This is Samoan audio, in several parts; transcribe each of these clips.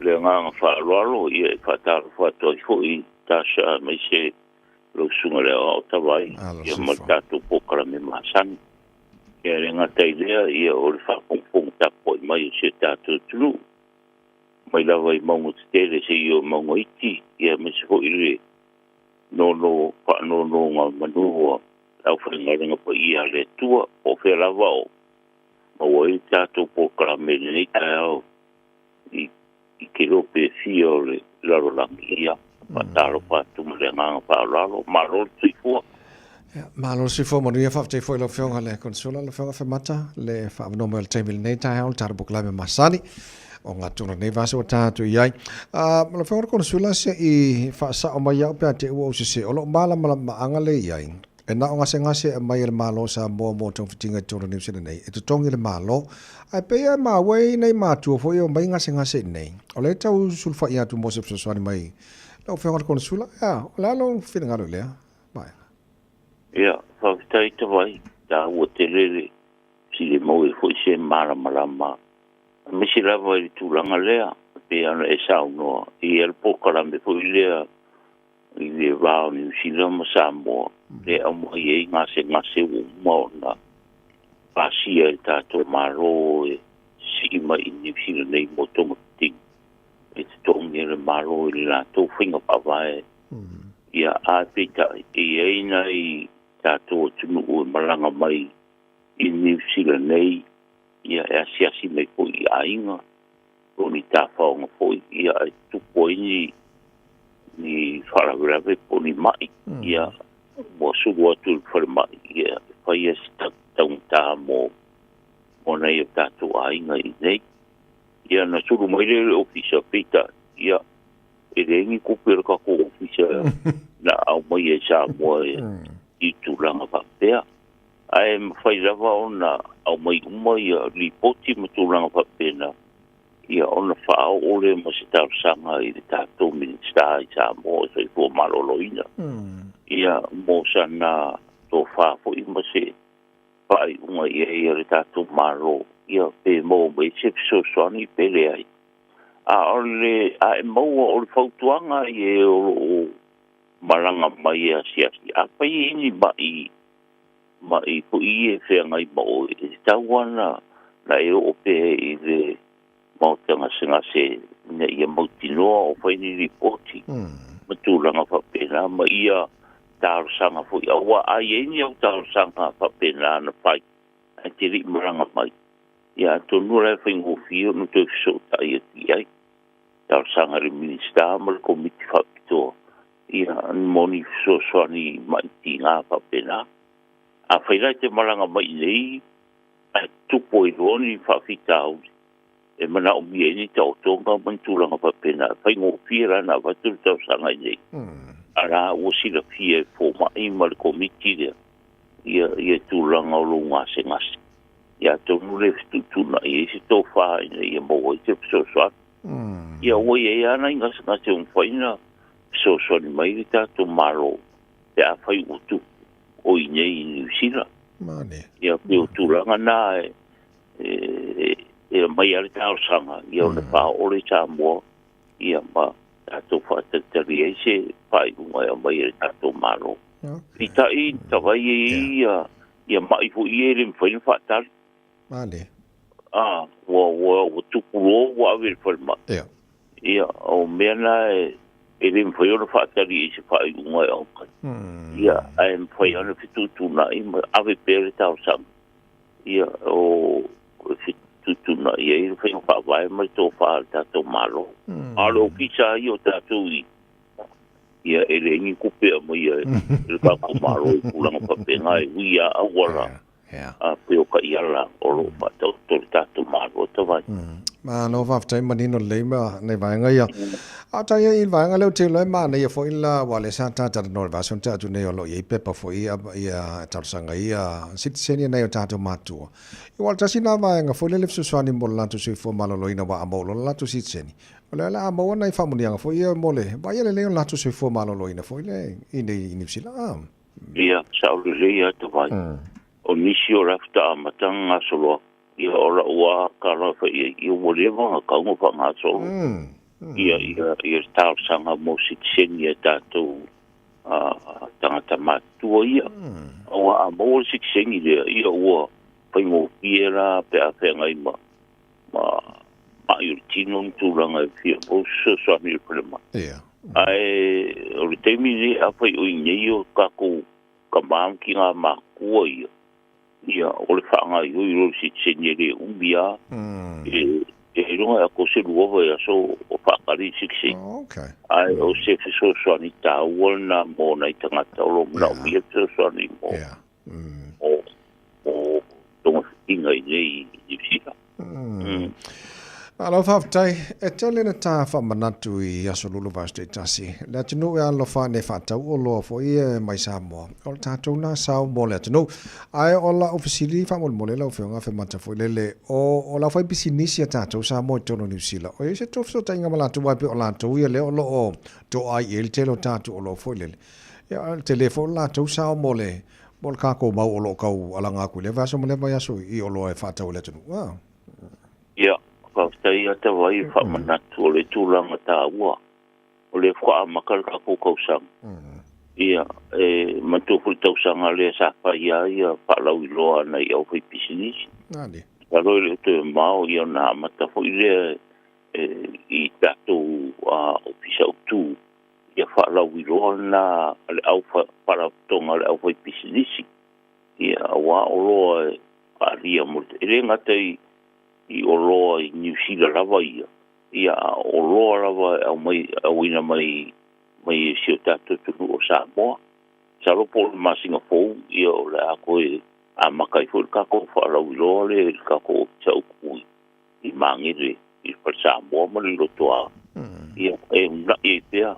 Le agaga faaaloalo ia e faatalofa atu ai foi Tasha aemaise lau susuga i le aoao Tavai ia ma le tatou polokalame masani. Ia e le gata i lea ia o le faafogafoga tapuai mai o si o tatou atunuu mai lava i mauga tetele seia oo i mauga iti ia aemaise foi le nono faanonogamanu a le aufaigaluega paia a le Atua po o fea lava o maua ai le tatou polokalame i lenei taeao i kelope e fia o le lalolagi. Ia, faatalofa atu ma le agaga faaaloalo. Malo le soifua. Malo le soifua manuia. Faafetai foi i lau Afioga i le Konesula, lau Afioga Afemata, le faavanoa mai o le taimi i lenei taeao, le tatou polokalame masani o gatonu lenei vaiaso ua tatou i ai. Lau Afioga i le Konesula, se i faasao mai au pe a te i ua ou sese, o lou malamalamaaga lea i ai, E na o gasegase e aumai e le Malo o Samoa mo togafitiga i totonu o Niu Sila nei, e totogi e le Malo. Ae pei lava e maua e i ai nai matua foi e omai gasegase i inei. O lea e tau sulufai atu mo se fesoasoani mai lau Afioga i le Konesula. Ea, o le a lou finagalo i lea vaega? Ia, faafetai Tavai, taua tele le fesili e maua ai foi se malamalama, aemaise lava i le tulaga lea, e pei ona e saunoa, e i ai le polokalame foi lea i le va o Niu Sila ma Samoa, lea e aumai ai gasegase ua uma ona pasia e le tatou Malo e sii mai i Niu Sila nei mo togafitiga, e totogi e le Malo i le latou faiga faavae. Ia, ae peitai, e i ai nai tatou atunuu e malaga mai i Niu Sila nei, ia e asiasi mai foi i aiga, po o ni tafaoga foi, ia ae tupu ai ni ni faalavelave po o ni ma'i, ia ua sulu atu i le falemai, ia e fai se taugata mo nai o tatou aiga i inei. Ia na sulu mai lea i le ofisa, peitai, ia e leai ni tupe a le tatou ofisa na aumaia i Samoa i tulaga faapea. Ae mafai lava ona aumai uma ia lipoti ma tulaga faapena, ia ona faaoo lea ma se talosaga i le tatou Minisita i Samoa o Soifua Maloloina, ia mo sana tofa foi ma se faaiuga i ai a le tatou Malo, ia pe maua mai se fesoasoani pe leai. A o le a e maua o le fautuaga i e o lo o malaga mai e asiasi, afai e i ai ni ma'i ma'i foi e feagai ma oe, e tatau lava ona e oo pea i le maota gasegase ina ia mautinoa o fai ni lipoti ma tulaga faapena ma ia talosaga foi. Aua a i ai ni au talosaga faapena na fai ae te le i malaga mai, ia atonu o la e faigofie ona toe fesootai atu i ai. Talosaga i le Minisita ma le Komiti Faapitoa ia mo ni fesoasoani ma'i tiga faapena. Afai la e te malaga mai i nei ae tupu ai loa ni faafitauli e manaomia ai ni taotoga ma ni tulaga faapena, e faigofie la ona avatu le talosaga i nei. Arā ua silafia e fomai ma le komiti lea ia tulaga o lou gasegase. Ia atonu le fetuutuunai ai se tofa ina ia maua ai se fesoasoani. Ia ua i ai lava nai gasegase ua mafai ona fesoasoani mai le tatou Malo pe afai ua tupu o i inei i Niu Sila. Ia pei o tulaga na e aumai lava le talosaga ia ona faaoo lea i Samoa ia ma tatou faatalitali ai se faaiuga e aumai e le tatou Malo. Peitai, tavai e i ai ia ma'i foi ia e le mafai ona faatali. Ua tupu loa ua ave i le falemai. Ia, o mea na e le mafai ona faatali i se faaiuga e aumai. Ia, ae mafai ona fetuutuunai ma ave pea le talosaga. Ia, o fetuutuunai ai le faiga faavae ma le tofa a le tatou Malo. A o le ofisa ia o tatou i, ia, e leai ni tupe e aumaia e le tatou Malo i tulaga faapena e ui lava auala a pei o taiala o lo o faataoto le tatou Malo Tavai. Malo faafetai manino lelei ma nei vaega ia. A o tai ai i le vaega lea ou te iloa e manaia foi la aua o lea sa ta talanoa i le vaiaso na tea atu nei o lo o i ai pepa foi ia talosaga ia sitiseni a nai o tatou matua. Aua o le tasi lena vaega foi lea le fesoasoani mo le latou soifua maloloina aua a maua loa le latou sitiseni, o lea o le a maua nai faamanuiaga foi ia mo le vaaia lelei o le latou soifua maloloina foi lea i inei i Niu Sila. Ia, sao lelei lava Tavai. O nisi o la faatoa amata ona gasolo atu, ia o lau lava tala e fai i ai, ia ua leva ona tatau ona faagasolo. Ia ia ia talosaga mo sitiseni e tatou tagata matutua ia. Aua a maua le sitiseni lea, ia ua faigofie la pe a feagai ma ma'i o le tino ma tulaga e fia maua se fesoasoani i le falemai. Ae o le taimi lenei afai o i inei o tatou tama ma tina matutua ia, ia o le faagaoioi loa o le sitiseni e le umi lava. E iloga e atoa se 2 vaiaso o faatali i le sitiseni. Ae o se fesoasoani taua lena mo nai tagata o lo o manaomia le fesoasoani mo togafitiga i inei i Niu Sila. Malo faafetai. E tele le ta faamanatu i aso lulu vaiaso taitasi. Le atunuu e alolofa ane e faatau oloa foi e mai Samoa. O le tatou na sao mo le atunuu. Ae o lau fesili faamolemole lau Afioga Afemata foi lele, o le aufaipisinisi a tatou Samoa i totonu o Niu Sila, o i ai se tou fesootaiga ma latou aua e pei o latou ia lea o lo o toai i ai le tele o tatou oloa foi lele. Ia, o le tele foi o le latou sao mo le mo le tatou mau o lo o tau alaga atu i lea vaiaso ma lea vaiaso i oloa e faatau e le atunuu. Ia, faafetai ia Tavai i le faamanatu o le tulaga taua o lea faatoa amata le tatou tausaga. Ia, e manatua foi le tausaga lea sa fai ai ia faalauiloa a nai aufaipisinisi. Masalo e le o toe mamao ia ona amata foi lea i tatou ofisa autu ia faalauiloa lena a le au faalapotopotoga a le aufaipisinisi. Ia, aua oloa e faaalia mo le, e le gata i oloa i Niu Sila lava ia, ia a o oloa lava e aumai, auina mai mai si o tatou atunuu o Samoa. Masalo po o le masina fou ia o le a toe amata ai foi le tatou faalauiloa lea i le tatou ofisa autu i Magele i le Fale Samoa ma le Lotoa. Ia e uunai ai pea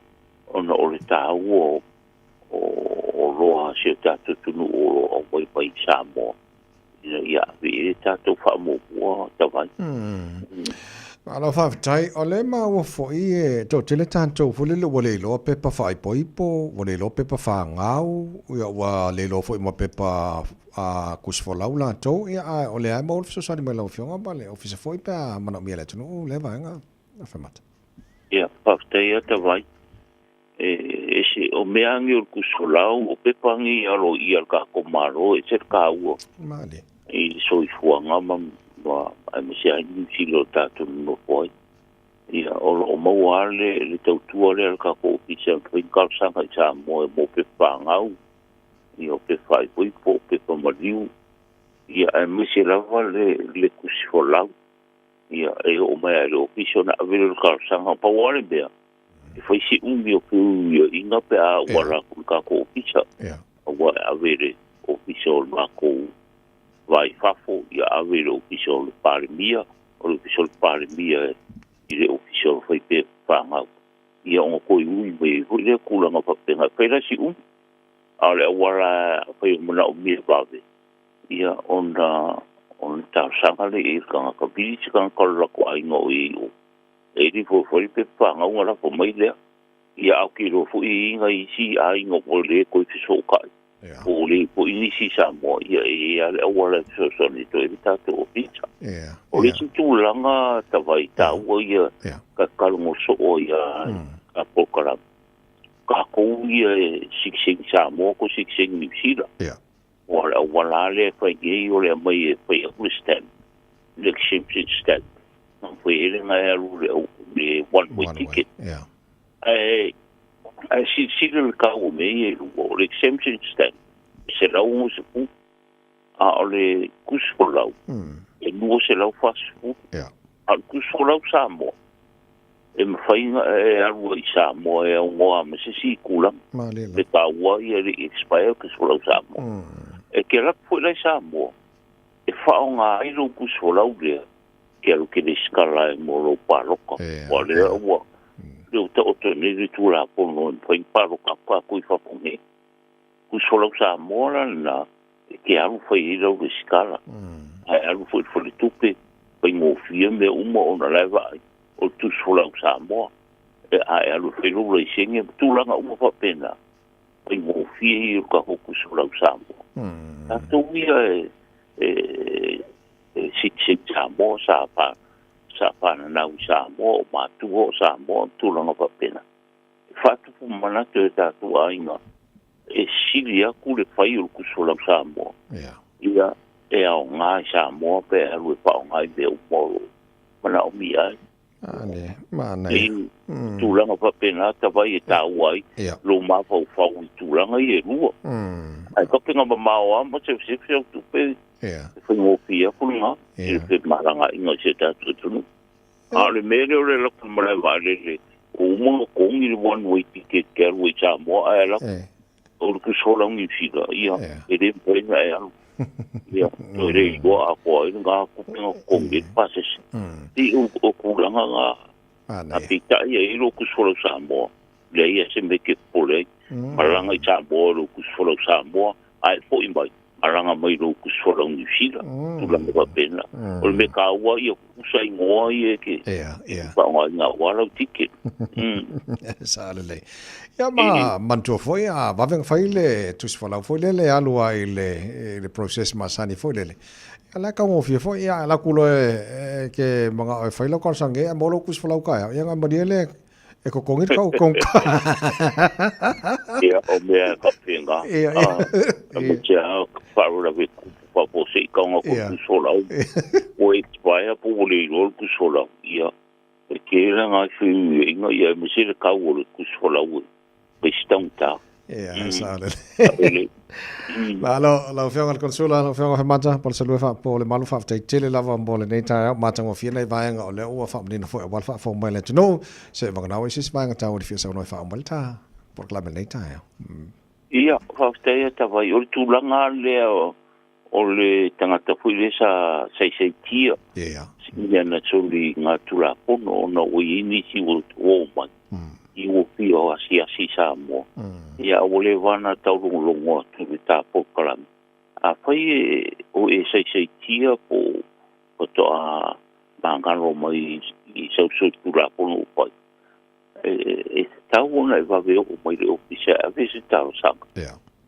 ona o le taua o oloa a si o tatou atunuu o lo o aumai mai i Samoa ina ia ave i ai le tatou faamuamua Tavai. Malo faafetai. O lea e maua foi e toatele tatou foi lele ua le iloa pepa faaipoipo, ua le iloa pepa fagau, ia ua le iloa foi ma pepa tusifolau latou, ia ae o lea e maua le fesoasoani mai lau Afioga ma le Ofisa foi pe a manaomia e le atunuu lea vaega Afemata. Ia, faafetai lava Tavai. E ese, o mea nei o le tusifolau, o pepa nei aloaia a le tatou Malo, e ese le taua i le soifuaga ma aemaise ai Niu Sila o tatou nonofo ai. Ia, o lo o maua lava le tautua lea a le tatou Ofisa e mafai ona talosaga i Samoa mo pepa fagau, ia o pepa faaipoipo, o pepa maliu, ia aemaise lava le tusifolau. Ia, e oo mai lava i le Ofisa ona ave lea o le talosaga. Pau lava le mea, e fai si umi o feuiuiaiga pe a auala atu i le tatou ofisa. Aua e ave i le ofisa o le matou va i fafo, ia ave i le ofisa o le Palemia, o le ofisa o le Palemia i le ofisa o le faipepa fanau. Ia ona toe ui mai ai foi lea tulaga faapena. E fai la si umi, a o le auala afai o manaomia vave, ia ona talosaga lea i ai i le tagata. Vili se tagata o le latou aiga o i ai i o. E le foi foi le pepa fagau ona lafo mai lea. Ia a ou te iloa foi e i ai nai isi aiga ua le toe fesootai, po o le foi nisi i Samoa, ia e i ai lava le auala e fesoasoani atu ai le tatou ofisa. O le isi tulaga Tavai taua ia ta te talanoa soo ai i ta polokalame, tatou ia e sitiseni Samoa toe sitiseni Niu Sila. Aua o le auala lava lea e fai nei o le aumai e fai atu le stamp, le exemption stamp, na fai ai le na e alu i le one way ticket. Ae silasila i le tau o mea ia e lua, o le exemption stamp e $160, a o le tusi folau e $240. A o le tusi folau Samoa, e mafai ona e alu ai i Samoa e aunoa ma se isi tulaga. Le taua ia e le i expire le tusi folau Samoa. E te alu atu foi la i Samoa, e faaaoga ai lou tusi folau lea, ke alu ke resitala ai mo lou palota. Aua o lea ua lea ua taoto nei le Tulafono e mafai ona palota atu tatou i fafo nei. Tusi folau Samoa la lena, e te alu fai ai lau resitala. Ae alu foi i le faletupe, faigofie mea uma ona la e vaai o le tusi folau Samoa. A e alu e fai lou laisene ma tulaga uma faapena, faigofie ia o le tatou tusi folau Samoa. Tatou ia e citizen Samoa sa Sa fananau i Samoa, o matua o Samoa, tulaga faapena. E faatupu manatu e tatou aiga e sili atu le fai o le tusi folau Samoa. Ia, e aoga i Samoa pe alu e faaaoga i mea uma o lo o manaomia ai. Ane, manaia. I tulaga faapena tavai e taua ai lou mafaufau i tulaga ia e lua. Ae kapega mamao lava ma sefusefu au tupe e faigofie atu lena i le femalagaaiga o si o tatou atunuu. A o le mea lea o le alu atu i le malae vaalele, ua uma ona togi le one way ticket e te alu ai i Samoa ae alu atu o le tusi folau Niu Sila, ia, e le mafai ona e alu. Ia, toe le iloa atoa ai lena tupe na totogi ai le pasese. I o tulaga na, a peitai e i ai lou tusi folau Samoa, leai lava se mea e te popole ai. Malaga i Samoa i lou tusi folau Samoa, ae foi mai, malaga mai i lou tusi folau Niu Sila, tulaga faapena. O le mea taua ia tutusa igoa ia e te faaaogaina aua lau ticket. Sa lelei. Ia ma manatua foi a vave ona fai le tusi folau foi lele alu ai i le process masani foi lele. Ia la e taugofie foi, ia alu atu loa e te manao e fai lau talosaga nei ae maua lou tusi folau taeao, ia ona malie lea e totogi le tau. Ia, o mea e faapena. Aemaise lava faalavelave tupu faafuasei taga koe tusi folau. Ua expire po ua le iloa le tusi folau. Ia, e tele lava fesuiaiga ia aemaise le tau o le tusi folau e fai si taugata. Ia, sa lelei. Malo lau Afioga i le Konesula, lau Afioga Femata, Palusalua faapo le malu, faafetai tele lava mo lenei taeao matagofie nei vaega o lea ua faamanino foi aua le faafofoga mai a le atunuu. Se vaganao ai se isi vaega taua i le fia saunoa e faauma ai le ta polokalame i lenei taeao. Ia, faafetai a Tavai. O le tulaga lea o le tagata foi lea sa saisaitia i ana soliga Tulafono ona ua i ai nisi ua oo mai i ua fia asiasi i Samoa. Ia, a ua leva ona taulogologo atu i le ta polokalame. Afai e o e saisaitia po o faatoa magalo mai i sau solitulafono ua fai, e tatau ona e vave oo mai i le ofisa e ave se talosaga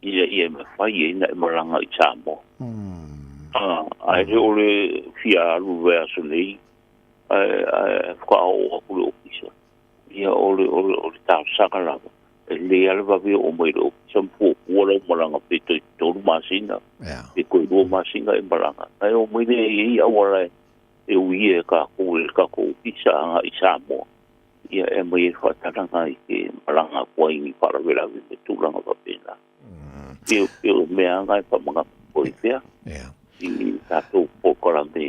ina ia mafai ai ona e malaga i Samoa. Ae le o le fia alu i le vaiaso nei ae faatoa oo atu i le ofisa. Ia o le talosaga lava, e lelei lava le vave oo mai i le ofisa ma fuafua lau malaga pe toe 3 masina, pe toe 2 masina e malaga. Ae oo mai lea e i ai auala e uia e tatou e le tatou ofisa agai i Samoa. Ia e aumai ai le faatalaga i te malaga atu ai i ni faalavelave ma tulaga faapena. E o mea lava na e faamanatu foi pea i tatou polokalame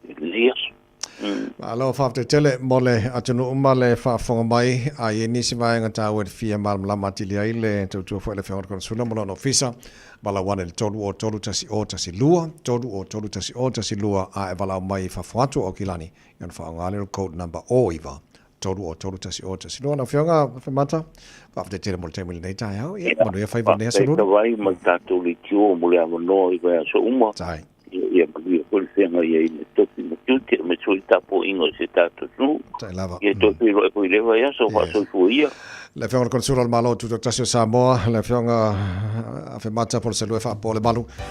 i lenei aso. Malo faafetai tele mo le atunuu ma le faafofoga mai. A i ai nisi vaega taua e te fia malamalama atili ai le tautua foi a le Afioga i le Konesula ma lona ofisa, valaau ane i le 303 1012, 303 1012 a e valaau mai i fafo atu o Aukilani Ia ona faaaoga lea o le code number 09 303 10 12. Lau Afioga Femata, faafetai tele mo le taimi i lenei taeao. Ia, manuia faiva i lenei aso Lulu. Faafetai Tavai ma le tatou leitio mo le avanoa i vaiaso uma. Tai. Ia manuia foi le feagai ai ma tofi ma tiute aemaise foi le tapuaiga o si o tatou atunuu. Tai lava. Ia toe feiloai foi i lea vaiaso. Faasoifua ia. Le Afioga i le Konesula o le Malo Tutoatasi o Samoa, le Afioga Afemata Poloselue Faapoa Lemalu.